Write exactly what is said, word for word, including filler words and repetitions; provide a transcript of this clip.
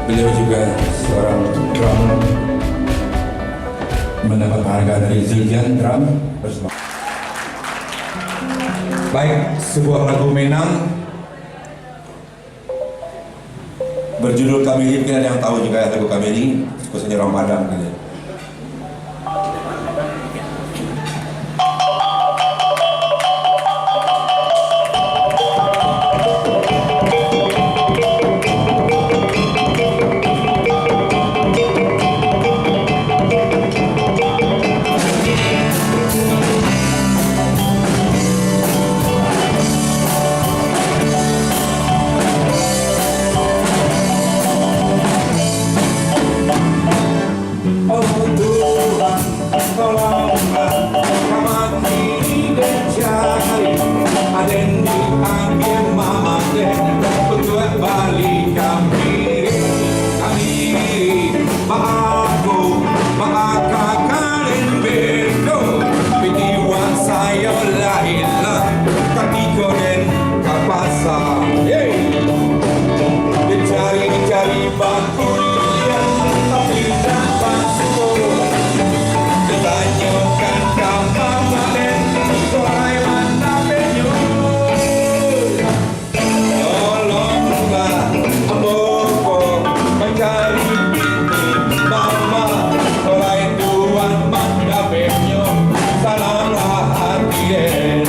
Beliau juga seorang drum, mendapat penghargaan dari Zuljan Drum bersama. Baik, sebuah lagu Minang berjudul Kamiri, mungkin ada yang tahu juga lagu Kamiri, khususnya orang Padang kali. Oh Tuhan, tolonglah kami dicari, aden diambiak mamaten, untuak bali kami. Kami baaku, baakakalan bedo, piti wan sayo lahilah, katiko den ka pasa. Hey! Dicari-cari bakuliah, tapi indak basuo. Ditanyokan ka mama den, iko lai mandapeknyo. Tolonglah ambo ko mancari piti mama, iko lai tuan mandapeknyo, sananglah ati den.